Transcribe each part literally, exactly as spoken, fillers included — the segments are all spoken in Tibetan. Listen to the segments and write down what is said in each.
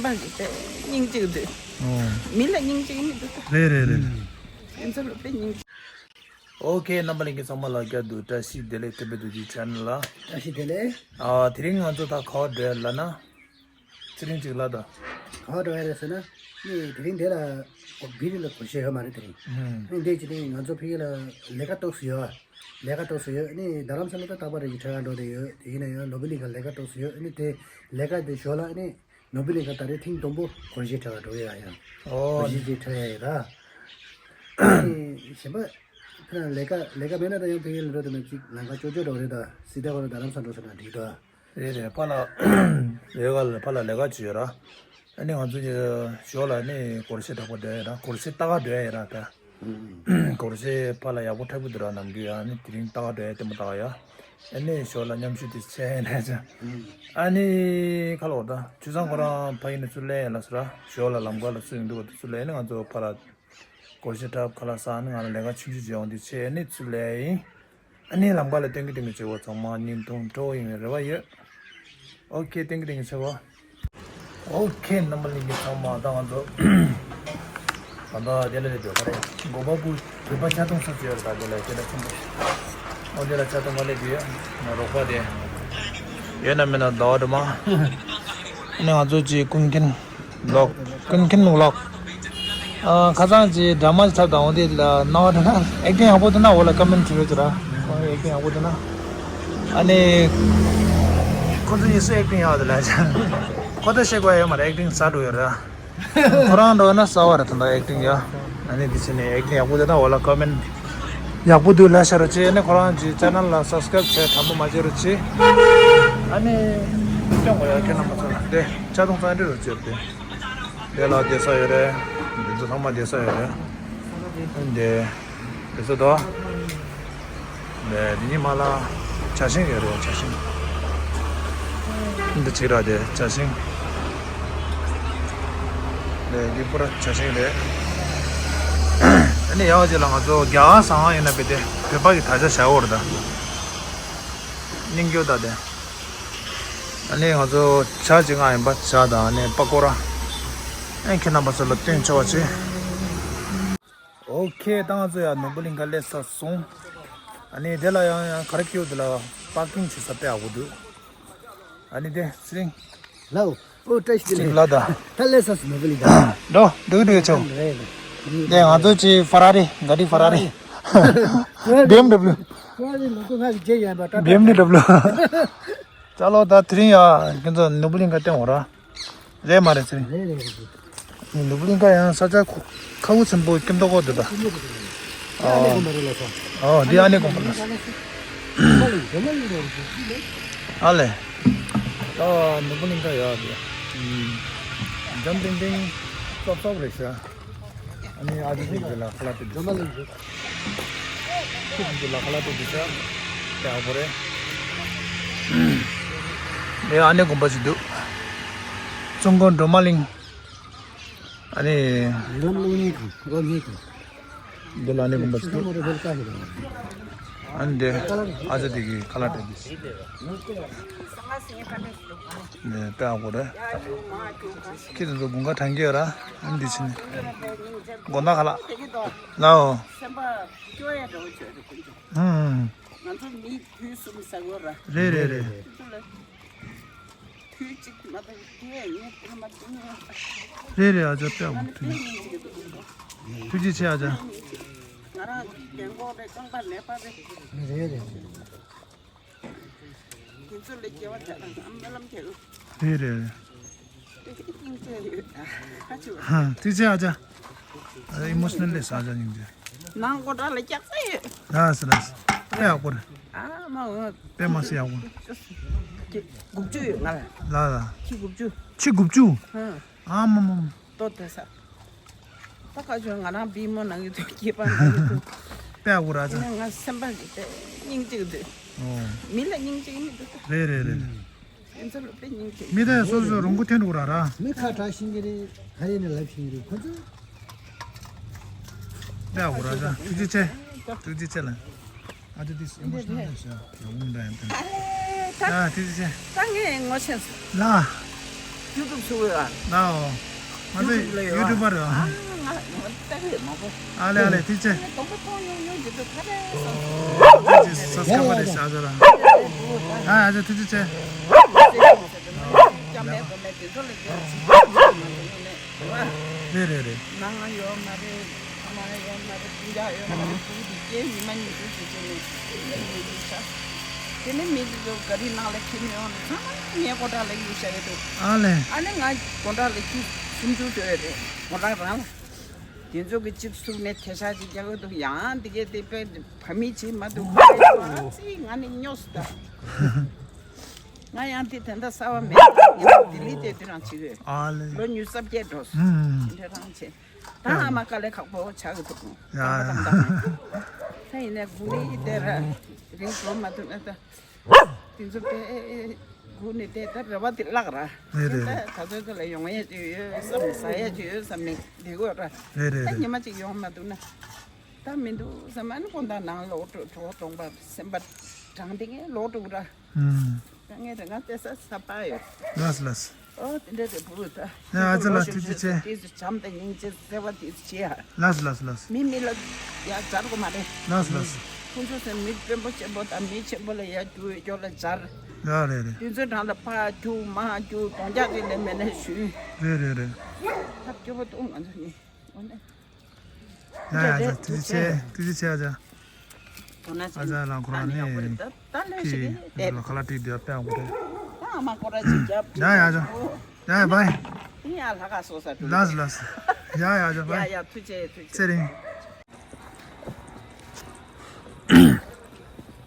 པ་ཞིག་དེ་སྙིང་རྗེ་འདུག་ཨོ། མི་ལ་སྙིང་རྗེ་མི་འདུག་རེད་རེད་རེད། ཨིན་ཚ་ལ་དཔེ་སྙིང་རྗེ། ཨོ་ཁེ། རྣམ་པ་ལྷན་རྒྱས་ཚང་མ་ལ་བཀྲ་ཤིས་བདེ་ལེགས། བཀྲ་ཤིས་བདེ་ལེགས། ཐེ་བེ་རྡོ་རྗེ་ཆེ་ནལ་ལ། བཀྲ་ཤིས་བདེ་ལེགས། ཨ། དེ་རིང་ང་ཚོ་ད་ག་པར་འགྲོ་ཡ་ལབ་ན། ཚེ་རིང་ཅིག་ལབ་དང་། ག་པར་འགྲོ་ཡ་རེད་ཟེར་ན། ནི་དེ་རིང་འདི་ལ་བི་རི་ལ་སྒོར་གཞས་ཡོད་མ་རེད་དེ་རིང་། ཨུམ། ནི་འདི་ཅི་ནི་ང་ཚོ་ཕ་གི་ལ་ལས་ཀ་ཏོག་ཙམ་ཡོད། ལས་ཀ་ཏོག་ཙམ་ཡོད། ནི་རྡ་རམ་ས་ལ་ད་རྟག་པར་རེ་ཡི་ཁྲ་ཡ་འགྲོ་དེ་ཡོད། དེ་ཡིན་ན་ཡང་ནོར་བུ་གླིང་ག་ལས་ཀ་ཏོག་ཙམ་ཡོད། ནི་དེ་ལས་ཀ་དེ་ཞོར་ལ་ནི། ནོར་བུ་གླིང་ག་ད་རེས་ཐེངས་དང་པོ་སྒོར་གཞས་འཁྲབ་པར་འགྲོ་ཡ་ཡང་། ཨོ། སྒོར་གཞས་ཅིག་འཁྲབ་ཡ་ཡིན་ར། ཨ་ནི་གཞན་པ། ཁྱེད་རང་ལས་ཀ་ལས་ཀ་མེད་ན་ད་ཡང་ཕ་གི་ལ་འགྲོ་དེ་མ་ཅིག་ལམ་ཁ་ཅོ་ཅོ་འགྲོ་རེད། ད་སི་ཏ་གོ་ལ་རྡ་རམ་ས་འགྲོ་ས་ན་འགྲིག་ད། རེད་རེད། ཕ་ལ་ལས་ཀ་ལ་ཕ་ལ་ལས་ཀ་ཅིག་ཡོད་ར། ཨ་ནི་ང་ཚོ་ཞོར་ལ་ནི་སྒོར་གཞས་འཁྲབ་པར་འགྲོ་ཡ་ཡིན་ར། སྒོར་གཞས་ལྟ་ག་འགྲོ་ཡ་ཡིན་ར་ད། སྒོར་གཞས་ཕ་ལ་ཡག་པོ་འཁྲབ་གི་འདུག་ར། ནམ་རྒྱུན་ཡང་ནི་དེ་རིང་ལྟ་ག་འགྲོ་ཡ་ལྟད་མོ་ལྟ་ག་ཡ། ཨ་ནི་ཞོར་ལ་མཉམ་ཞུགས་དེ་བྱས་ནས་ཅང་། ཨ་ནི་ཁ་ལོ་ད་ཆུ་ཚང་ཁོ་རང་ཕ་གི་ནས་ཚུར་སླེབས་ཡིན་ལ་ཟེར་ར། ཞོར་ལ་ལམ་ཁ་ལ་སུ་ཡོང་འདུག་ག་དེ་ཚུར་སླེབས། ཨ་ནི་ང་ཚོ་ཕ་ལ་སྒོར་གཞས་འཁྲབ་ཁ་ལག་ཟ། ཨ་ནི་ང་ལ་ལས་ཀ་ཆུང་ཆུང་ཅིག་ཡོང་དེ་བྱས། ཨ་ནི་ཚུར་སླེབས་ཡིན། ཨ་ནི་ལམ་ཁ་ལ་སྟོན་གི་སྟོན་གི་བྱེད་པ་ཚང་མ་བརྙན་ཐུང་སྤྲོ་བོ་ཡིན་པའི་རེ་བ་ཡོད། ཨོ་ཁེ། སྟོན་གི་སྟོན་གི་བྱེད་པ། ཨོ་ཁེ། རྣམ་པ་ལྷན་རྒྱས་ཚང་མ་ད་ང་ཚོ་ད་ལྟ་དེ་ལ་རེད་འདུག་ག་རེ། མགོ་པ་པོ་བོད་པ་ཆ་ཚང་ས་ཚོད་ཡོད་རེད། ད་དེ་ལ་དེ་ལ་ཆེན་པོ། ཨོ་དེ་ལ་ཆ་ཚང་ག་ལེ་དེ་ཡོད་ན་རོགས་པ་དེ་ཡོད་ན་མེད་ན་ཟླ་བ་དུ་མ། ཨ་ནི་ང་ཚོ་གཅིག་ཀུན་མཁྱེན་ལོག་ཀུན་མཁྱེན་ལོག་ཨ། ཁ་སང་གཅིག་ཌ་ར་མ་ཞིག་འཁྲབ་དང་འོ་དེ་ལ་སྣང་བ་འདྲ་ན་ཨེག་ཊིང་ཡག་པོ་འདུག་ན་འོ་ལ་ཀོ་མེན་ཊི་བྲིས་རོགས་བྱེད་ར། ཁོ་ཨེག་ཊིང་ཡག་པོ་འདུག་ན། ཨ་ནི་ཁོ་ཚོ་གཉིས་སུ་ཨེག་ཊིང་ཡག་འདུག་ལབ་ཅང་། ཁོ་ཚོ་ཤེས་དགོས་ཡོད་མ་རེད། ཨེག་ཊིང་ཟ་འགྲོ་ཡོད་ར། ཁོ་རང་འགྲོ་ན་གསར་བ་རེད་ད་ལྟ་ཨེག་ཊིང་ཡ། ཨ་ནི་འདི་བྱས་ནས་ཨེག་ཊིང་ཡག་པོ་འདུག་ན་འོ་ལ་ཀོ་མེན་ཊི་ཡག་པོ་འདུག་ལབ་ཤག་རོགས་བྱེད། ཨ་ནི་ཁོ་རང་གི་ཅེ་ནལ་ལ་སབ་སི་ཀ་རེབ་བྱས་དྲང་པོ་མ་བྱེད་རོགས་བྱེད། ཨ་ནི་སྐྱོང་དགོས་ཡ་ཁྱེད་རྣམ་པ་ཚོ་ལ་དེ་ཆ་ཚང་ཚང་འདྲི་རོགས་བྱེད་དེ། དེ་ལ་བསྡད་ས་ཡོད་རེད། འདི་ཚོ་ཚང་མ་བསྡད་ས་ཡོད་རེད། ཨ་ནི་དེ། དེ་ཚོ་དོ། ནས་འདི་གཉིས་མ་ལ་ཇ་ཤིང་ཡོད་རེད། ཇ་ཤིང་། འདི་གཅིག་ར་དེ་ཇ་ཤིང་། ནས་འདི་པུ་ར་ཇ་ཤིང་རེད། ཨ་ནི་ཡང་ཅིག་ལ་ང་ཚོ་རྒྱ་གར་ཟ་ཁང་ཡིན་ན་བེ་དེ་བོད་པ་གི་དག་ཆ་བཞག་ཡོད་རེད་ད། སྙིང་རྗེ་ད་དེ། ཨ་ནི་ང་ཚོ་ཇ་གཅིག་ང་ཡིན་པ་ཇ་དང་ཨ་ནི་པ་ཀོ་ར། ཨ་ནི་ཁྱེད་རྣམ་པ་ཚོ་ལ་སྟོན་ཆོག་པ་བྱེད། ཨོ་ཁེ། ད་ང་ཚོ་ཡང་ནོར་བུ་གླིང་ག་སླེབས་ཚར་སོང་། ཨ་ནི་དེ་ལ་ཡང་ཡང་ག་རེ་སྐྱོ་དེ་ལ་པར་ཀིང་བྱེད་ས་དཔེ་ཡག་པོ་འདུག་ཨ་ནི་དེ་ཚེ་རིང་། ལའོ། ཨོ་བཀྲ་ཤིས་བདེ་ལེགས། ལ་ད། ད་སླེབས་ཚར་སོང་ནོར་བུ་གླིང་ག་འགྲོ་འགྲོ་འགྲོ་ཆོག་རེད་རེད། དེ་ང་ཚོ་ཅིག་ཧྥ་ར་རི་ག་རི་ཧྥ་ར་རི། བི་ཨེམ་ཌབ་ལིའུ། ཧྥ་ར་རི་ལུག་ཏུ་ང་གི་རྗེས་ཡན་པ་ཏྲ་ཏྲ། བི་ཨེམ་ཌབ་ལིའུ། ཅ་ལོ་ད་དེ་རིང་ཡ་ཁྱེད་ཚོ་ནོར་བུ་གླིང་ག་སྟོན་འོ་ར། རེད་མ་རེད་ཚེ་རིང་། རེད་རེད་རེད། ནོར་བུ་གླིང་ག་ཡང་ས་ཆ་ཁོ་ཁ་བུ་ཆེན་པོ་སྐྱིད་མདོག་ཁོག་འདུག་ད། ཨ་ནི་ཨོ། དགོན་པ་རེད་ལ་ས། ཨོ་འདི་ཨ་ནི་དགོན་པ་ལ་ས། ཨ་ལེ། ད་ནོར་བུ་གླིང་ག་ཡོད་དེ། འཇམ་ཐིང་ཐིང་སོབ་སོབ་རེད་ཤག་ཨ་ནི་ཨ་ཅེ་ཅིག་དེ་ལ་ཁ་ལག་སྟེར་དུས། ཁྱེད་ཀྱི་ལ་ཁ་ལག་སྟེར་དུས་ཤག་དེ་ཨ་ཁོ་རེད། དེ་ཨ་ནི་དགོན་པ་ཞིག་འདུག་ཙོང་ཁ་སྒྲོལ་མ་གླིང་། ཨ་ནི། ལམ་ལུགས་གཉིས་དང་སྒོ་གཉིས་དང་། འདི་ལ་ཨ་ནི་དགོན་པ་ཞིག་འདུག་ཨ་ནི་དེ་ཨ་ཅག་དེ་གི་ཁ་ལག་སྟེར་དུས། ནས་དཔེ་ཡག་པོ་རེད། ཁྱེད་ཚོ་དགུན་ཁ་གྲང་གི་ཡོད་ར། ཨ་ནི་འདི་ཕྱིན་ནས། དགོང་དག་ཁ་ལག་ལའོ། ཨུམ། ང་ཚོ་མི་དུས་གསུམ་ཟ་གི་ཡོད་ར། རེད་རེད་རེད། དུས་གཅིག་མ་གཏོགས་དེ་ངས་དེ་མ་དེ་ངས། རེད་རེད། ཨ་ཅག་དཔེ་ཡག་པོ་ཐུགས་རྗེ་ཆེ། ཨ་ཅག་ང་རང་རྒན་གོག་རེད། རྐང་པ་ནད་པ་རེད། རེད་རེད། དེ་ཚོ་ལ་སྐྱེ་བ་དེ་རང་རྨི་ལམ་དེ་རུ། རེད་རེད། དེ་སྙིང་རྗེ་ཡོད་ཨ་ཅུ། ཧ་ཐུགས་རྗེ་ཆེ་ཨ་ཅག་ཨ་ཅག་ཨི་མོ་ཤི་ནལ་ལས་ཨ་ཅག་སྙིང་རྗེ། ནང་སྒོ་འགྲམ་ལ་སྐྱག་རྫས་ཡོད། ལགས་སོ་ལགས་སོ། དཔེ་ཡག་པོ་རེད། ཨ་མ་འོ། དཔེ་མ་སྲིད་ཡག་པོ། དགུ་བཅུ་ཡོད་ང་ལ། ལགས་ལགས། ཁྱི་དགུ་བཅུ། ཁྱི་དགུ་བཅུ། ཧ། ཨ་མ་མ་མ། ལྟོ་དེ་ས། ད་ཁ་ཆུང་ང་རང་བི་མོ་ནང་གི་དུ་སྐྱེས་པ་ནང་གི་དུ། དཔེ་ཡག་པོ་ར་ཨ་ཅག་ཡིན་ན་ང་སེམས་པ་གི་དཔེ་སྙིང་རྗེ་གི་འདུག་ཨོ། མི་ལ་སྙིང་རྗེ་གི་མི་འདུག་ད། རེད་རེད་རེད། ཨིན་ཚ་ལ་དཔེ་སྙིང་རྗེ་གི། མི་དེ་སོ་སོ་རང་མགོ་ཐོན་འགྲོ་ར་ར། མི་ཁ་གྲག་ཤིང་གི་རེད། ག་རེ་ནས་ལབ་ཤིང་གི་རེད་ཁོ་ཚོ། དཔེ་ཡག་པོ་ར་ཅག་ཐུགས་རྗེ་ཆེ། ཐུགས་རྗེ་ཆེ་ལ། ཨ་ཅག་དེ་ཨི་མོ་ཤི་ནལ་ལས་ཤག་ཡག་པོ་འདྲ་ཡང་ཐོན། ཨ་ལེ་ད། ཨ་ཐུགས་རྗེ་ཆེ། ད་ངས་ངོ་ཤེས་སོང་། ལ། ཡུ་ཊུབ་བཟོ་གི་ཡོད་ཨ། ཨ་འོ། ང་ཚོ་ཡུ་ཊུབ་ལ་ཡོད་ཡུ་ཊུབ་པ་རེད་ཨ། ང་ང་ལྟ་གི་ཡོད་མང་པོ། ཨ་ལེ་ཨ་ལེ་ཐུགས་རྗེ་ཆེ། ཨ་ནི་སྡོམ་པ་མཐོང་ཡོང་ཡོང་གི་འདུག་ཐ་རེ་སང་། ཐུགས་རྗེ་ཆེ་སབ་སི་ཀ་རེབ་བྱས་ཨ་ཅག་རང་། ཨ་ཨ་ཅག་ཐུགས་རྗེ་ཆེ། ལྕམ་མའི་སྒོ་མའི་དེ་ཚོ་ལ་ཡོད་ཅིག་ཅིག་མ་འདུག་ནས་རེད་བ། རེད་རེད་རེད། ང་ང་ཡོད་མ་རེད། ཨ་མ་ཡོད་མ་རེད། སྤུན་ཀྱག་ཡོད་མ་རེད། བུ་དེ་སྐྱེས་ཉི་མ་ཉི་ཤུ་ཞིག་བྱས་ནས་ཡོད་ཤག་དེ་ནས་མི་དེ་ཚོ་ག་རི་ནང་ལ་ཁྱེར་ནས་ཡོང་ནས་ཚང་མ་ངའི་སྒོ་འགྲམ་ལ་གཡུག་བཞག་ཡོད་འདུག་ཨ་ལེ། ཨ་ནི་ང་སྒོ་འགྲམ་ལ་ཁྱི་སུམ་ཅུ་སྡོད་ཡོད་རེད། སྒོ་འགྲམ་རང་ལ། དེ་ཚོ་གི་གཅིག་བཙུགས་ནས་ཐལ་ཤག་ཅིག་རྒྱག་གི་འདུག་ཡང་འདི་གས་དེ་དཔེ་བ་མི་བྱེད་མ་འདུག་ཨ་ཙི་ང་ནི་སྨྱོ་སུ་ད། ང་ཡང་དེ་དེ་འདྲ་གསར་བ་མེད། ཡང་ལྡི་ལི་དེ་དུས་རང་བྱེད་དགོས། ཨ་ལེ། ལོ་ཉི་ཤུ་རྩ་བརྒྱད་འགྲོ་སོང་། ཨུམ། དེ་འདྲ་རང་བྱེད། ད་ཨ་མ་དཀའ་ལས་ཁག་པོ་ཆགས་ཀྱི་འདུག་ཡ། ད་ཡིན་ནའི་གུང་ལི་དེ་ར་རིང་འགྲོ་མ་ཐུབ་ན་ད། དེ་ཚོ་དཔེ་སྒུག་ནས་བསྡད། ད་རེ་བ་དེ་བརླག་ར། རེད་རེད། ད་ད་ཚོད་ཚོད་ལ་ཡོང་ཡས་ཅིག་ཡོད་བསམ་ནས་ཟ་ཡས་ཅིག་ཡོད་བསམ་ནས་བསྡད་དགོས་ར། རེད་རེད་ད་རེད། ཉི་མ་གཅིག་ཡོང་མ་ཐུབ་ན། ད་མི་འདུག་བསམ། ཨ་ནི་དགོང་དག་ནང་ལོག་འགྲོ་གྲོད་ཁོག་སྟོང་པ་སེམས་པ་གྲང་དེ་ངས་ལོག་འགྲོ་གི་ར། ཨུམ། ད་ངས་རེ་ང་བལྟས་ས་ས་པ་ཡོད། ལགས་ལགས། ཨོ་དེ་འདྲ་རེད་བུ་ད། ཡ་ཨ་ཅག་ལགས་ཐུགས་རྗེ་ཆེ། དེ་ཚོ་བྱམས་དང་སྙིང་རྗེ་བརྩེ་བ་དེ་ཚོ་བྱེད་ཡ། ལགས་ལགས་ལགས། མི་མི་ལ་ཡ་སྦྱར་དགོས་མ་རེད། ལགས་ལགས། ཁོང་ཚོ་ཚོ་མི་དཔོན་པོ་ཆེན་པོ་དང་མི་ཆེན་པོ་ལ་ཡ་རྒྱུ་སྐྱོ་ལ་སྦྱར། ཡ་རེད་རེད། དེ་ཚོའི་གྲངས་ལ་ཕར་རྒྱུག་མར་རྒྱུག་གདོང་རྒྱག་གི་ལས་མེད་ན་ཞུ། རེད་རེད་རེད། ཐབས་སྐྱོ་པོ་འདུག་ང་ཚོ་ནི། འོ་ན། ཡ་ཡ་ཨ་ཅག་ཐུགས་རྗེ་ཆེ། ཐུགས་རྗེ་ཆེ་ཨ་ཅག་དོ་ན་ཨ་ཅག་ལགས་ཁོ་རང་ནི་ཡག་པོ་རེད། ད་ད་ལོས་ཤིག་གི་དེ་ལ་ཁ་ལག་བྲིས་དེ་དཔེ་ཡག་པོ་རེད། ད་ཨ་མ་ཁོ་ར་ཅིག་རྒྱབ་ཡ་ཡ་ཨ་ཅག་ཡ་ཡ་བའི། ཡ་ལྷ་ཁ་སོ་ས་ལགས་ལགས། ཡ་ཡ་ཨ་ཅག་བའི། ཡ་ཡ་ཐུགས་རྗེ་ཐུགས་རྗེ། ཚེ་རིང་།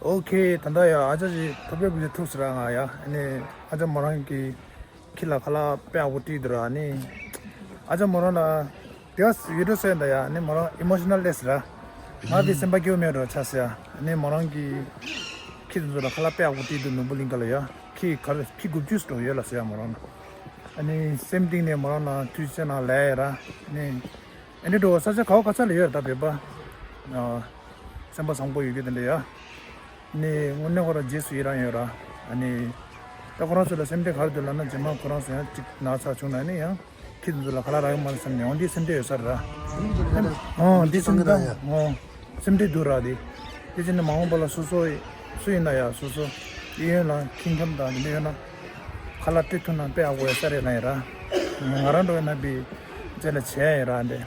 ཨོ་ཁེ། ད་ལྟ་ཡ་ཨ་ཅག་ཅིག་ཐོབ་པའི་བུ་ཅིག་ཐུག་ཟེར་ང་ཡ། ཨ་ནི་ཨ་ཅག་མོ་རང་གི་ཁྱི་ལ་ཁ་ལག་དཔེ་ཡག་པོ་བྲིས་འདུག་ར། ཨ་ནི་ཨ་ཅག་མོ་རང་ལ་དེ་ག་ཡུ་ཊུབ་བཟོས་འདུག་ཡ། ཨ་ནི་མོ་རང་ཨི་མོ་ཤི་ནལ་ལས་ཟེར་ར། ང་དེ་སེམས་པ་སྐྱིད་པོ་མེད་འགྲོ་ཆགས་ཟེར་ཡ། ཨ་ནི་མོ་རང་གི་ཁྱི་དེ་ཚོ་ལ་ཁ་ལག་དཔེ་ཡག་པོ་བྲིས་འདུག་ནོར་བུ་གླིང་ག་ལ་ཡ། ཁྱི་ག་རེ་ཁྱི་དགུ་བཅུ་འགྲོ་ཡོད་ལ་ཟེར་ཡ་མོ་རང་ལ། ཨ་ནི་སེམས་གཏིང་ནས་མོ་རང་ལ་ཐུགས་རྗེ་ཆེ་གནང་ལབ་ཡ་ར། ཨ་ནི། ཨ་ནི་འགྲོ་བ་ས་ཆ་ག་བ་ག་ས་ལ་ཡོད་རེད་ད་བོད་པ། ཨ། སེམས་པ་བཟང་པོ་ཡོད་རྒྱུ་དེ་འདྲ་ཡ། ཨ་ནི་དངོས་གནས་ཁོ་རང་རྗེས་སུ་ཡི་རང་ཡོད་ར། ཨ་ནི། ད་ཁོ་རང་ཚོ་ལ་སེམས་ཁྲལ་ག་རེ་འདུག་ལབ་ན་རྗེས་མ་ཁོ་རང་ཚོ་ཡང་ཅིག་ན་ཚ་བྱུང་ན་ནི་ཡང་ཁྱི་དེ་ཚོ་ལ་ག་ལ་རག་གི་མ་རེད་བསམ་ནས་འོ་འདི་སེམས་ཁྲལ་ཡོད་ས་རེད་ར། འོ་འདི་སེམས་ཁྲལ་འོ་སེམས་ཁྲལ་འདུག་ར་འདི། དེ་བྱས་ནས་མ་འོངས་པ་ལ་སོ་སོ་སུ་ཡིན་ན་ཡང་སོ་སོ་གཡས་གཡོན་ལ་ཁྱི་འཁྱམ་དང་དེ་འདྲ་ཡོད་ན་ཁ་ལག་སྤྲད་ཐུབ་ན་དཔེ་ཡག་པོ་ཡོད་ས་རེད་ལབ་ཡིན་ར། ང་རང་འགྲོ་ཡིན་ན་བི་རྗེས་ལ་བྱས་ཡིན་ར་འདི།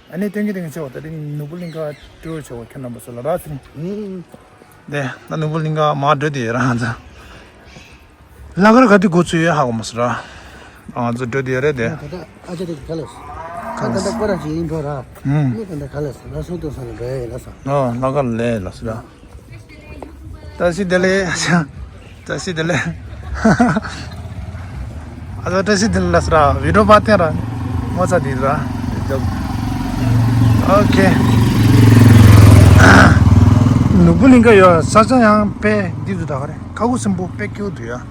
ཨ་ནི་སྟོན་གྱི་སྟོན་གྱི་ཆེ་བ་ད་རིང་ནོར་བུ་གླིང་ག་སྤྲོ་བོ་ཆེ་བ་ཁྱོད་རྣམ་པ་ཚོ་ལ་རག་ཚིག་ནི། དེ་ད་ནོར་བུ་གླིང་ག་མར་འགྲོ་དེ་རང་ཚ། ལ་གར་ག་དུས་འགོ་ཚུགས་ཡོད་ཧ་གོ་མ་སོང་ར། ང་ཚོ་འགྲོ་དེ་རེད་དེ། ད་ལྟ་ཨ་ཅག་དེ་ག་ལས། ད་ལྟ་ཁོ་རང་ཅིག་ཡིན་འགྲོ་ར། ཧུམ། ངས་ད་ལྟ་ག་ལས་ལ་སོང་དུ་སོང་ནས་འགྲོ་ཡ་ཡིན་ལ་སོང་། ཨ་ལ་གར་ལས་ལ་སོང་ར། བཀྲ་ཤིས་བདེ་ལེགས། བཀྲ་ཤིས་བདེ་ལེགས། ཨ་ཙི་བཀྲ་ཤིས་བདེ་ལེགས་ལ་སོང་ར། བི་ཌིའོ་པར་བསྟན་ར། ངོ་ཚ་དེ་ར། ཨོ་ཁེ། ནོར་བུ་གླིང་ག་ཡོད་ས་ཆ་ཡང་དཔེ་འདི་འདུག་ད་ག་རེ་ཁ་ཁུ་སིམ་པོ་དཔེ་སྐྱིད་པོ་འདུག་ཡ།